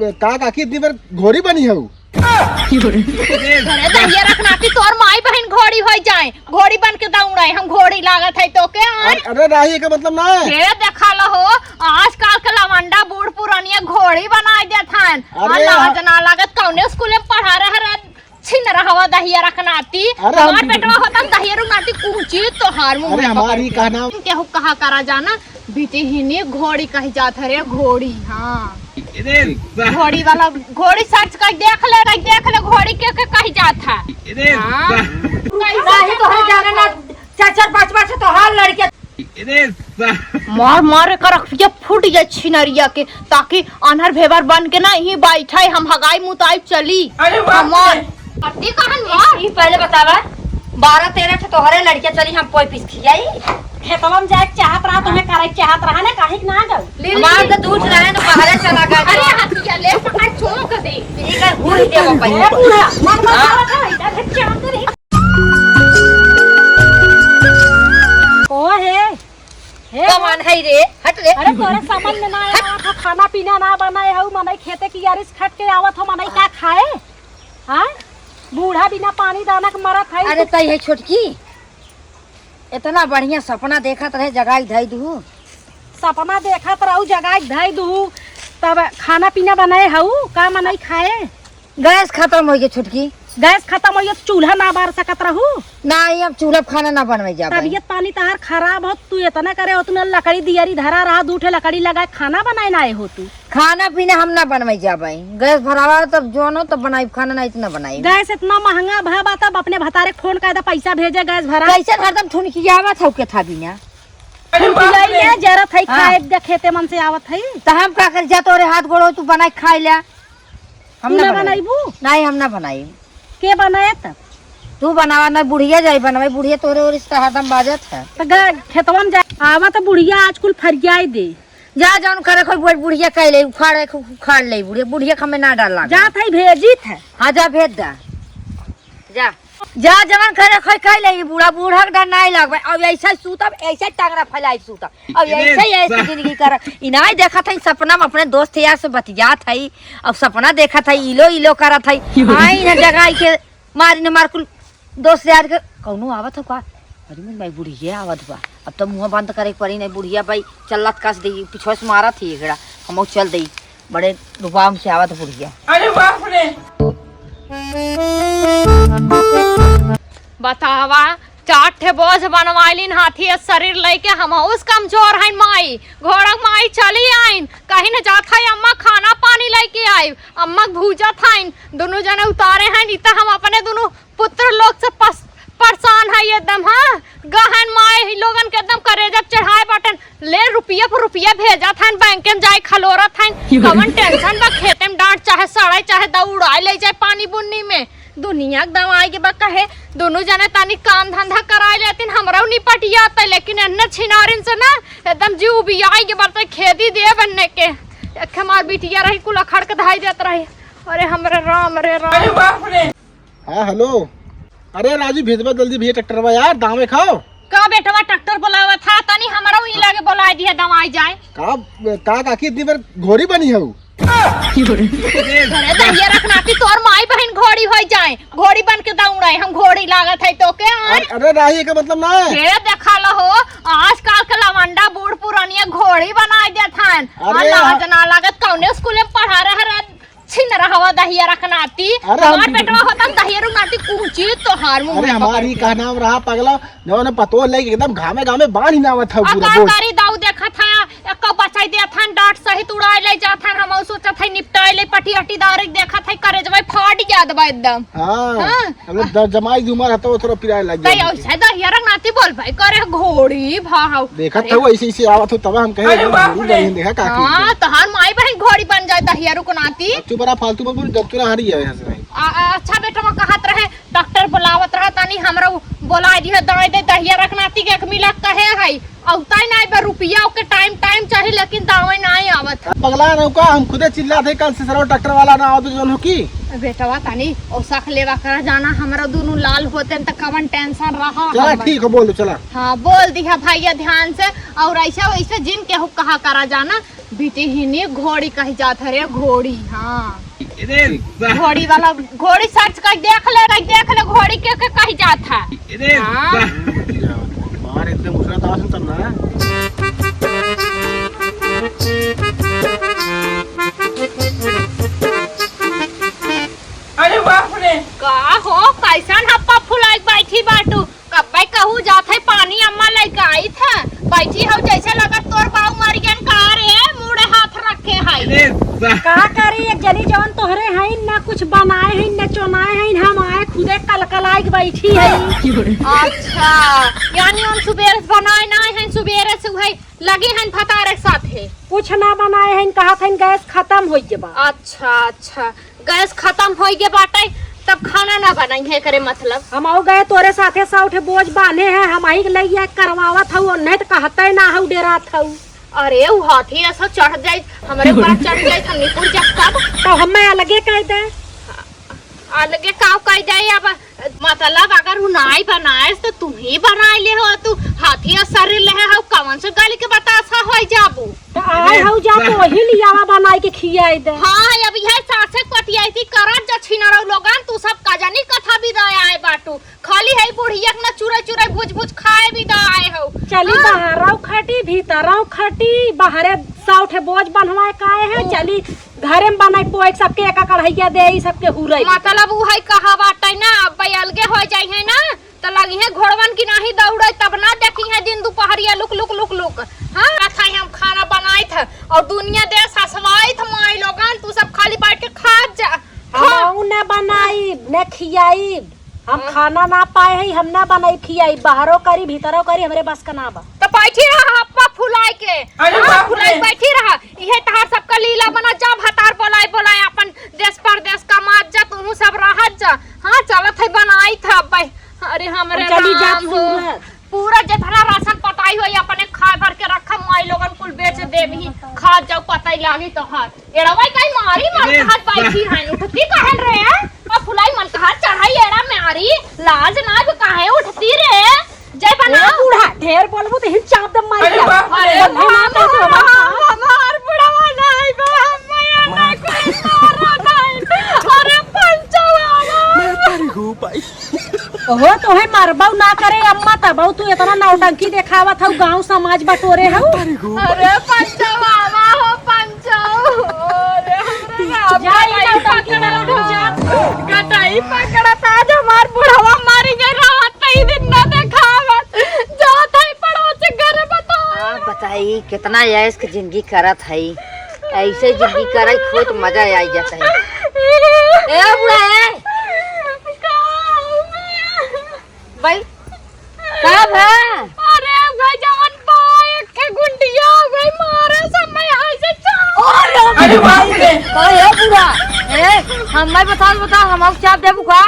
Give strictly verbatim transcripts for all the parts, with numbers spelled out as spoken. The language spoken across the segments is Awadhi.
का काकी इतनी बार घोड़ी बनी है? अरे दहिया रखनाती, तोर माई बहिन घोड़ी होइ जाए, घोड़ी बन के दौड़े, हम घोड़ी लागत है तोके, आय? अरे, अरे राही, एकर मतलब ना है। ये देखा लो हो, आजकल के लवंडा बूढ़ पुरानिया घोड़ी बनाइ देत हन। अरे और लाज ना लागत, कौने स्कूल में पढ़ा रहे रे छिनरहवा दहिया रखनाती। अरे हमार हम बेटवा होता दहिया रखनाती, कूची तोहार मुंह अरे में हमार पकड़ ही के। कहना। केहू कहा करा जाना, बिटिहिनी घोड़ी कही जात है रे, घोड़ी, हाँ। अरे वाह। घोड़ी वाला, घोड़ी search कर देख ले रे, देख ले घोड़ी के, के कही जात है। अरे हाँ। वाह। नहीं तो है जाना ना, चार चार पाँच पाँच तो हाल लड़के। अरे वाह। मार मार एकर अखिया फूट जाए छिनरिया के, ताकि आन्हर भेबर बन के ना यहीं बैठे, हम हगाई मुताई चली। अरे बाप रे। हमार। अति कहन मार। ई, ई पहले बतावा, बारह तेरह ठे तोहरे लड़के चली, हम कोई पीस खियाई? खेतवा में जाए के चाहत रहा, तुम्हें करे के चाहत रहा ना, काहे के ना जाऊ? ले, ले, हमार ले। तो दूध रहे ना, बाहरे चला गया। अरे हथिया ले, पकड़, चोक दे। ई का घूर देवा पहले। ए बूढ़ा, मन हाँ। बचावा था, इधर से चाप दे। ओ हे, हे कौन है रे? हट रे। अरे तोरे समझ में ना आवत हो, खाना पीना ना बनाए हो, मनई खेते की यारिस खट के आवत हो, मनई का खाए? हाँ? बूढ़ा बिना पानी दाना के मरत है। अरे तू तई है छोटकी, इतना बढ़िया सपना देखत रहे, जगाई धई दू। सपना देखत रहू, जगाई धई दू, तब खाना पीना बनाए हऊ, का मनई खाए? गैस खतम होइ गए छोटकी। गैस खतम होइ गए तो चूल्हा ना बार सकत रहू? नाहीं, अब चूल्हा पे खाना ना बनवे जाबे। तबियत पानी तहार खराब हो, तू इतना करे हो, तू ना लकड़ी दियरी धरा रहा, दू ठे लकड़ी लगाए खाना बनाए ना आए हो तू। खाना पीना हम ना बनवे जाबे, गैस भरावा तब जोन हो तब बनाई खाना, ना इतना बनाई। गैस इतना महंगा भा बा तब अपने भतारे के फोन कर दे, पैसा भेजे गैस भरा। कैसे हरदम ठुनकियावत हऊ के था बिना? अरे बाप रे। ठुनकियाई ले जरत है, हाँ। खाए दे खेते मन से आवत है। तो हम का कर जा, तोरे हाथ गोड़ हो, तू बनाई खाई ले। हम तू ना ना बनाई। बनाइबू? नहीं, हम ना बनाई। के बनाए तब? तू बनावा ना, बुढ़िया जाई बनावे, बुढ़िया तोरे ओर से हरदम बाजत है। तो गा-, खेतवा में जाए, आवा तो बुढ़िया आज कुल फरियाई दे। जा, जौन करे कोई बोल, बुढ़िया कह ले, उखाड़े, उखाड़ ले बुढ़िया, बुढ़िया के हमें ना डर लागे। जात है, भेजित है। हाँ, जा भेज दा। जा। जा जवन करे खोई कह ले, ई बूढ़ा, बूढ़ा के डर नाहीं लागबे। अब ऐसे सूतब, ऐसे टांगरा फैलाई सूतब। अब अरे ऐसे ही ऐसी सा- जिंदगी कर। इनाई देखत है सपना में अपने दोस्त यार से बतियात है। अब सपना देखत है, इलो इलो करत है। आई न जगाई के मारी न मार कुल दोस्त यार के कौनो आवत हो का? अरे मोर माई बुढ़िया आवत बा। अब तो मुंह बंद करे के पड़ी, नहीं बुढ़िया भाई चलत कस दे, पिछवा से मारत ही एकरा। हम चल दे। बड़े रुबाब से आवत बुढ़िया। अरे बाप रे। बतावा, चार ठे बोझ बनवाइलिन हाथी ए शरीर लइके, हमहूस कमजोर हइन माई। घोड़क माई चली आइन, कहीं न जात है अम्मा खाना पानी लइके आई। अम्मा भूजत हइन, दुनू जने उतारे हइन, इत हम अपने दुनू पुत्र लोग से पस-, परेशान है एकदम, हाँ। गहन माए ही लोगन के एकदम करेजा चढ़ाए बाटन। ले रुपया पर रुपया भेजत हन, बैंक में जाए खलोरत हन। कवन टेंशन बा, खेते में डांट चाहे सड़े, चाहे दौड़ाए ले जाए पानी बुन्नी में। दुनिया के दवाई के बा कहे, दुनू जने तनी काम धंधा कराए लेतिन, हमरऊ निपटिया आते, लेकिन एन्ने छिनारिन से ना एकदम जीव उबियाई के बरते, खेती देब एन्ने के। एक हमार बिटिया रही कुल अखड़ के धाई देत रही। अरे हमरे राम रे राम। अरे बाप रे। हाँ, हेलो। अरे राजू, भेजवा जल्दी भैया ट्रैक्टरवा यार, दावे खाओ। का बेटवा ट्रैक्टर बुलावत हा? तनी हमरो ई लगे बुलाए दिया, दवाई जाए। का, का काकी इतनी बार घोड़ी बनी है? अरे दहिया रखनाती, तोर माई बहिन घोड़ी होइ जाए, घोड़ी बन के दौड़े, हम घोड़ी लागत है तोके, आय? अरे, अरे राही, एकर मतलब ना है। ये देखा लो हो, आजकल के लवंडा बूढ़ पुरानिया घोड़ी बनाए देत हन। अरे और लाज हाँ। ना लागत, कौने स्कूल में पढ़ा रहे रे? छिनरहवा दहिया रखनाती, अरे हम हमार बेटवा होता दहिया रखनाती, कूची तोहार मुंह अरे में हमार पकड़ ही के। का नाम रहा पगला, जवन पतोह लेके एकदम घामे घामे बांध ही ना आवत है अब पूरा का बोल। करी दाऊ देखत है, एको बचाई देत हन, डांट सहित उड़ाए ले जात हन, हम सोचत है निपटाए ले पटी अटीदार देखत है, करेजवा फाट जात बा एकदम। हाँ, हाँ। हम लोग द-, जमाई की उम्र है तो थोड़ा पिराए लग तै गया। ऐसे दहिया रखनाती बोल भाई करे घोड़ी भाव। देखत है वो ऐसे ऐसे आवत हो तब हम कहे अरे एकदम बाप घोड़ी रे। बनी देखा काकी हाँ, एकदम। तोहार माई बहिन घोड़ी बन जाए दहिया रखनाती। चुप रहा, फालतू मत बोल, जब तू ना हारी है यहाँ से भाई। आ, आ, अच्छा बेटवा कहत रहे, डॉक्टर बुलावत रहा, तनी हमरा उ बोलाए दिहे, दवाई दे, दहिया रखनाती के एक मिला कहे है, औताई नाई बा, रुपया ओके टाइम, टाइम चाही, लेकिन दवाई नाई आवत है। पगला रहू का, हम खुदे चिल्ला थे, कल से सरवा डॉक्टर वाला ना आवत जौन हो की। बेटवा तनी औसख लेवा करा जाना, हमरा दुनू लाल होते त कवन टेंशन रहा चला हमर। ठीक हो, बोल दो, चला। हाँ, बोल दिहा भैया ध्यान से, और ऐसे वैसे जिन केहू कहा करा जाना, बिटिहिनी घोड़ी कही जात है रे, घोड़ी। हाँ, अरे वाह। घोड़ी वाला, घोड़ी search कर देख ले रे, देख ले घोड़ी के, के कही जात है। अरे हाँ। वाह। बाहर एकदम उछलत आवत है तब ना। अरे बाप रे। का हो, कैसन हप्पा फुलाई बैठी बाटू? कब्बे कहू जात है पानी अम्मा लइके आइत है, बैठी हऊ जैसे लगत तोर बाऊ मर गयन का रे, मुड़े हाथ रखे है। अरे वाह। का करी, एक जनी जवन तोहरे हईन, ना कुछ बनाए हईन, ना चोनाए हईन, हम आए खुदे कलकलाइ के बैठी है। अच्छा, यानी हम सुबेरे से बनाए ना हईन, सुबेरे से उहै लगी हईन भतारे के साथे। कुछ ना बनाए हईन, कहत हईन गैस खतम होइ गवा। अच्छा, अच्छा। गैस खतम होइ गवा बाटे, तब खाना ना बनाई है, एकरे मतलब। हमहू गए तोरे साथे सौ ठे बोझ बान्हे हैं, हमही के लइया करवावत हऊ, नहीं तो कहते ना हऊ, डेरात हऊ। अरे, उ हाथी ऐसा चढ़ जाई, हमरे ऊपर चढ़ जाई, हम निपुर जब तब। तो हमें अलगे कह दे। अलगे का कह दे अब? मतलब अगर उ नाई बनाएस तो तू ही बनाए ले हो, तू हाथी और शरीर ले हो, कवन से गली के बतासा होई जाबू? तो आए हऊ जा तो वही लियावा बनाई के खियाई दे। हाँ, अब यह सासे कोटियाई थी करत जा छिनरऊ लोगन, तू सब का जानी कथा भी रह आए बाटू, खाली है बुढ़िया के ना चुरे चुरे भुज भुज खाए भी ना आए हो। चली हाँ। बाहरऊ खटी, भीतरऊ खटी, बाहरे सौ ठे बोझ बन्हवाए काए है, हाँ। चली घरे में बनाई पोए, सबके एक कढ़ैया दे, ई सबके हुरई। मतलब उ है कहा बाटे ना, अब अलगे हो जाई है ना, तो लगी है घोड़वन की नाही दौड़े, तब ना देखी है दिन दुपहरिया लुक लुक लुक लुक। हाँ, कथा हम खाना बनाई था और दुनिया देश हंसवाई था, माई लोगन तू सब खाली बैठ के खात जा। हम हाँ। ना बनाई, ना खियाई, हम हाँ। खाना ना पाए है, हम ना बनाई खियाई, बाहरो करी भीतरो करी, हमरे बस का ना बा। तो बैठी रहा हप्पा फुलाई के, अरे हाँ, बाप फुलाई रे। बैठी रहा। इहे तहार सबका लीला बना, जा भतार बोलाए बोलाए अपन देश परदेश कमात जा, तू सब रहत जा। हाँ, चलत है बनाई था अब। अरे हमरे हम चली जात राम हो। सूरत। पूरा जितना राशन पताई होई अपने खाए भर के रखा, माई लोगन कुल बेच देबही, खा जाऊ पताई लागी तो हाथ। एड़वाई काई मारी मार अरे हाथ बैठी हैं, उठती कहन रहे हैं। अब फुलाई मन कहा चढ़ाई एड़ा में आरी, लाज ना भी काहे उठती रे। जय बना। ए बूढ़ा, ढेर बोलबू तो हिल चाप दे मार अरे के। बाप रे। अरे अरे बाप रे, बाप रे। हमार बुढ़वा नहीं बा, हम मैया ना कोई मारा नहीं। अरे पंचवा। मैं तारी गो पाई। ओहो, तोहे मरबऊ ना करे अम्मा, तबऊ तू इतना नौटंकी देखावत हऊ, गाँव समाज बटोरे हऊ। अरे पंचवा, आवा हो पंचऊ। अरे हमरा राम जा, ई भाई नौटंकी पकड़ा ना था। कटाई पकड़ा था, आज हमार बुढ़वा मारी गए, रात ही दिन ना देखावत। जात है पड़ोस के घर बताओ। हाँ, बताई, कितना ऐश के जिंदगी करत है। ऐसे जिंदगी करे, खूब मजा आई जाता है। ए बुढ़ा, ए। का हो गया? भाई, का भा? अरे भाई, जवन बा, एक ठे गुंडिया हो गई, मारे सब में ऐसे चाव। अरे अरे बाप रे। का है बुढ़ा? ए, हमें बता, बता, हम अब चाप देबू का?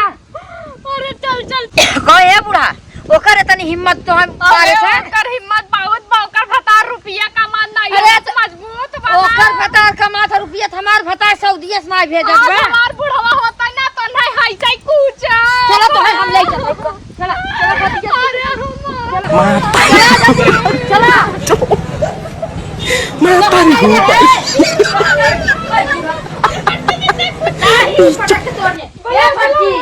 अरे चल, चल। का है बुढ़ा? ओकर इतनी हिम्मत तो हम अरे, पारे से? ओकर हिम्मत बहुत बा, ओकर भतार रुपया कमा नहीं अरे, है, तो मजबूत बा। ओकर भतार कमात है रुपया, तो हमार भतार सऊदिया से ना भेजत आज बा। हमार बुढ़वा होता ना, तो नहीं है जाई कुछ। चलो, तो है हम ले चलते। चला, चला, फटिया। अरे, हमार। चला, चला। मैं तारी हूँ, भाई। नहीं, पटक के तोड़ने। ए, बच्ची,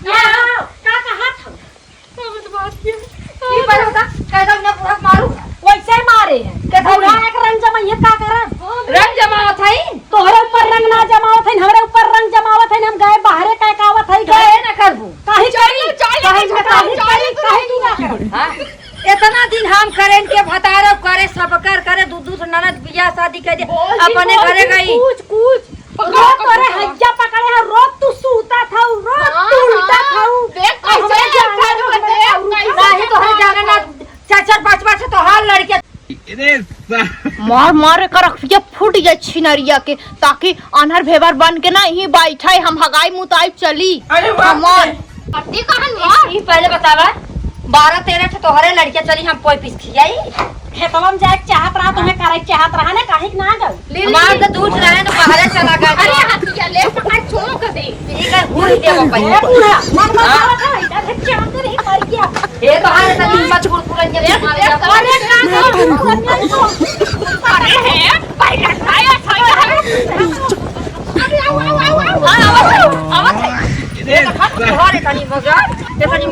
यहाँ आओ। का कहा था? बहुत बात किया। ई पर होता, कैदम ने पूरा मारू। वैसे ही मारे हैं। कैसे और मारे? एक रंग जमा, ये का करब? रंग जमावत है? तोहरे ऊपर रंग ना जमावत है, हमरे ऊपर रंग जमावत है, हम गए बाहरे कह कावत है, गए। काहे ना करबू? काहे चल, करी? चल, काहे चल, ना करी? चल, काहे, चल, काहे तू ना करबू? हाँ? इतना दिन हम करेन के भतारो करे, सब कर करे, दू दू ठो ननद बियाह शादी कर दे, बोल, अपने बोल, घरे गई। कुछ, कुछ। रोज तोरे हइया पकड़े है, रोज तू सूता था, रोज हाँ, तू उल्टा हाँ। था। देख, कैसे हमरे जाने देख, हमरे देख, और कैसे नहीं तो हर देख। जाने ना चार चार पाँच पाँच तो हर लड़के। अरे सा- मार मार एकर अखिया फूट जाए छिनरिया के, ताकि आन्हर भेबर बन के ना यहीं बैठे, हम हगाई मुताई चली। अरे बाप रे। हमार अति कहन मार। ई पहले बतावा, बारह तेरह ठे तोहरे लड़के चली, हम पोई पीस खियाई। खेतवा में जाए के चाहत रहा, तुम्हें करे के चाहत रहा ना, काहे के ना गऊ? ले, ले, हमार ले। तो दूध रहे न, बाहरे चला गए। अरे, हथिया ले, पकड़, चोक दे। ठीक है, घूर दे वो पहले। ए, बूढ़ा, मन में हाँ। बात है, इधर से चांद नहीं मर गया। ये तो हाल है, तनी हिम्मत कुरकुरन के अरे, मारे अरे, जाता। अरे, का, का, अरे, हे, भाई, भाई, घरे तनी मगर, ये तनी